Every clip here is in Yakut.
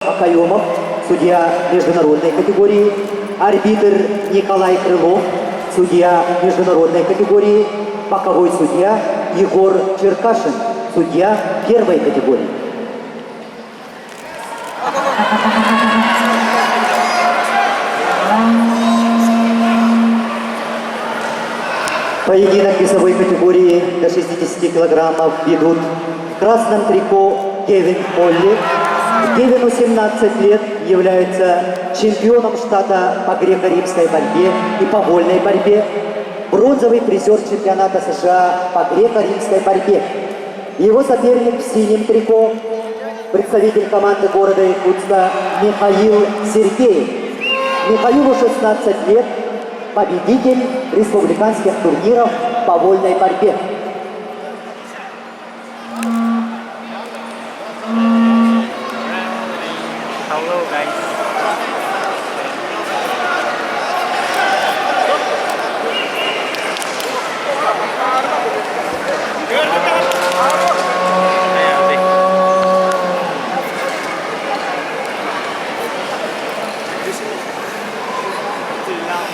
Акаемов, судья международной категории, арбитр Николай Крылов, судья международной категории, боковой судья Егор Черкашин, судья первой категории. Поединок весовой категории до 60 килограммов ведут в красном трико Кевин Холли. Кевину 17 лет, является чемпионом штата по греко-римской борьбе и по вольной борьбе, бронзовый призер чемпионата США по греко-римской борьбе. Его соперник в синем трико представитель команды города Якутска Михаил Сергеев. Михаилу 16 лет, победитель республиканских турниров по вольной борьбе. Hello guys.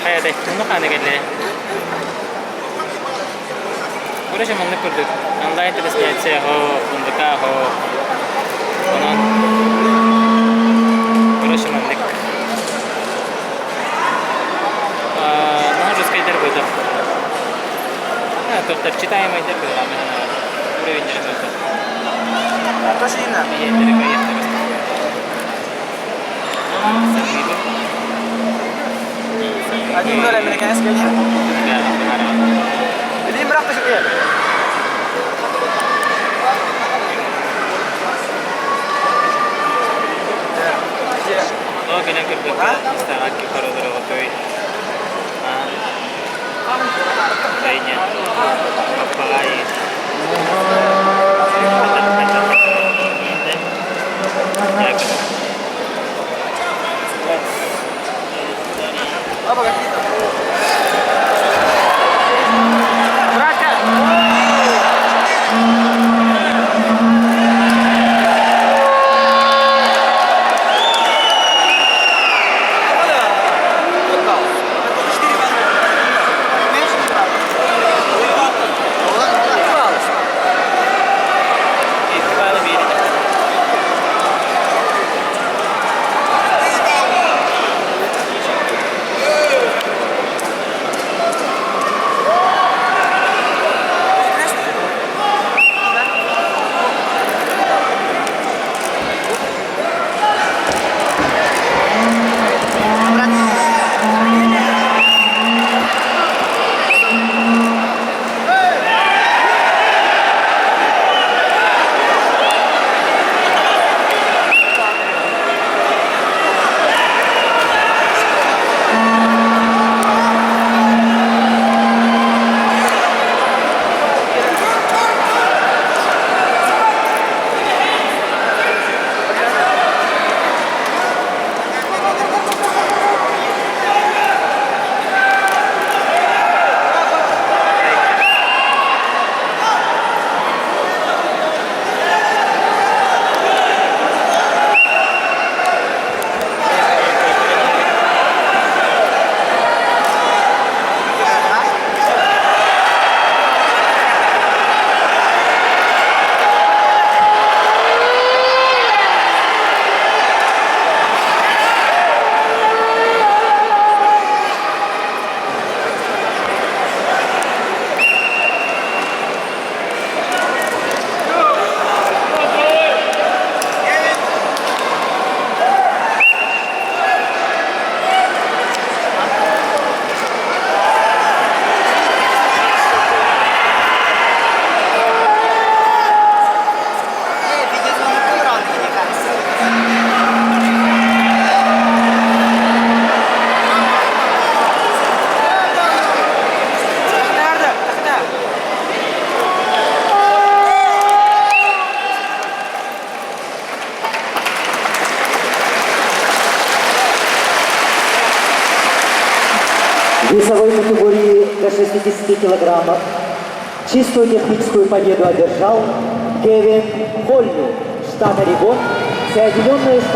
Хайа туну хаана кэллэ. Короче, маннык курдук онлайн трансляция хо, мундука хо. Онон короче маннык. Наһаа жесткайдар буолар. Тоқтар читаемайдар буолар уровеньдері мөлтөх. Ийэлэри кыайыахтара. Ол гынан көрбөккө истэҕэ королороготой Женя Паппаҕай Весовой категории до 60 килограммов чистую техническую победу одержал Кевин Холли, штат Орегон, Соединенные Штаты.